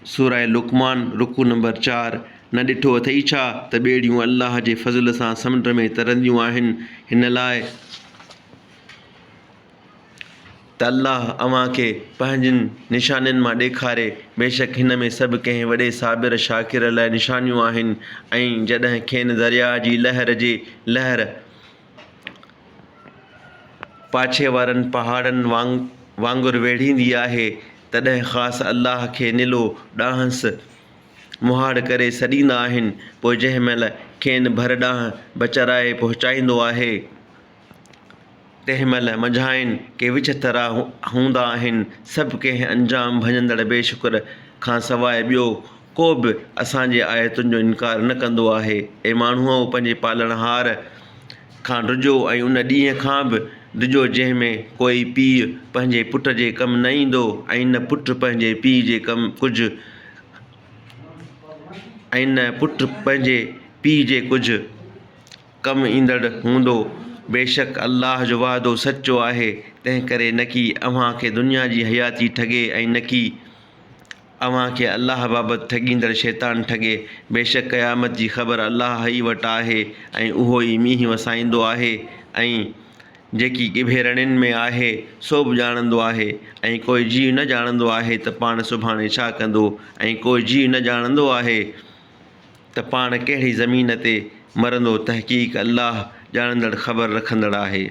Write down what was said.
سوره لقمان، رڪوع نمبر چار، نه ڏٺو اٿئي ڇا ته ٻيڙيون الله جي فضل سان سمنڊ ۾ ترنديون آهن هن لاء ته الله اوهان کي پنهنجين نشانين مان ڏيکاري، بيشڪ هن ۾ سڀ ڪنهن وڏي صابر شاڪر لاء نشانيون آهن ۽ جڏهن کين درياء جي لهر جي لهر پاڇي وارن پهاڙن وانگر ويڙهيندي آهي، تڏهن خاص الله کي نلو ڏانهس مهاڙ ڪري سڏيندا آهن، پوء جنهن مهل کين ڀر ڏانهن بچرائي پهچائيندو آهي، تنهن مهل منجهائن ڪي وچٿرا هوندا آهن، سڀ ڪنهن انجام ڀڃندڙ بي شڪر کان سواء ٻيو ڪو به اسان جي آيتن جو انڪار نه ڪندو آهي. اي ماڻهوؤ! پنهنجي پالڻهار کان ڊڄو ۽ ان ڏينهن کان به ڊڄو جنهن ۾ ڪوئي پيء پنهنجي پٽ جي ڪم نه ايندو ۽ نه پٽ پنهنجي پيء جي ڪم ڪجهه ۽ نه پٽ پنهنجي پيء جي ڪجهه ڪم ايندڙ هوندو. بيشڪ الله جو وعدو سچو آهي، تنهنڪري نڪي اوهان کي دنيا جي حياتي ٺڳي ۽ نڪي اوهان کي الله بابت ٺڳيندڙ شيطان ٺڳي. بيشڪ قيامت جي خبر الله ئي وٽ آهي ۽ اهو ئي مينهن وسائيندو آهي ۽ جيڪي ڳڀيرڻين ۾ آهي سو به ڄاڻندو آهي ۽ ڪوئي جيء نه ڄاڻندو آهي ته پاڻ سڀاڻي ڇا ڪندو ۽ ڪوئي جيء نه ڄاڻندو آهي ته پاڻ ڪهڙي زمين تي مرندو تحقيق الله ڄاڻندڙ خبر رکندڙ آهي.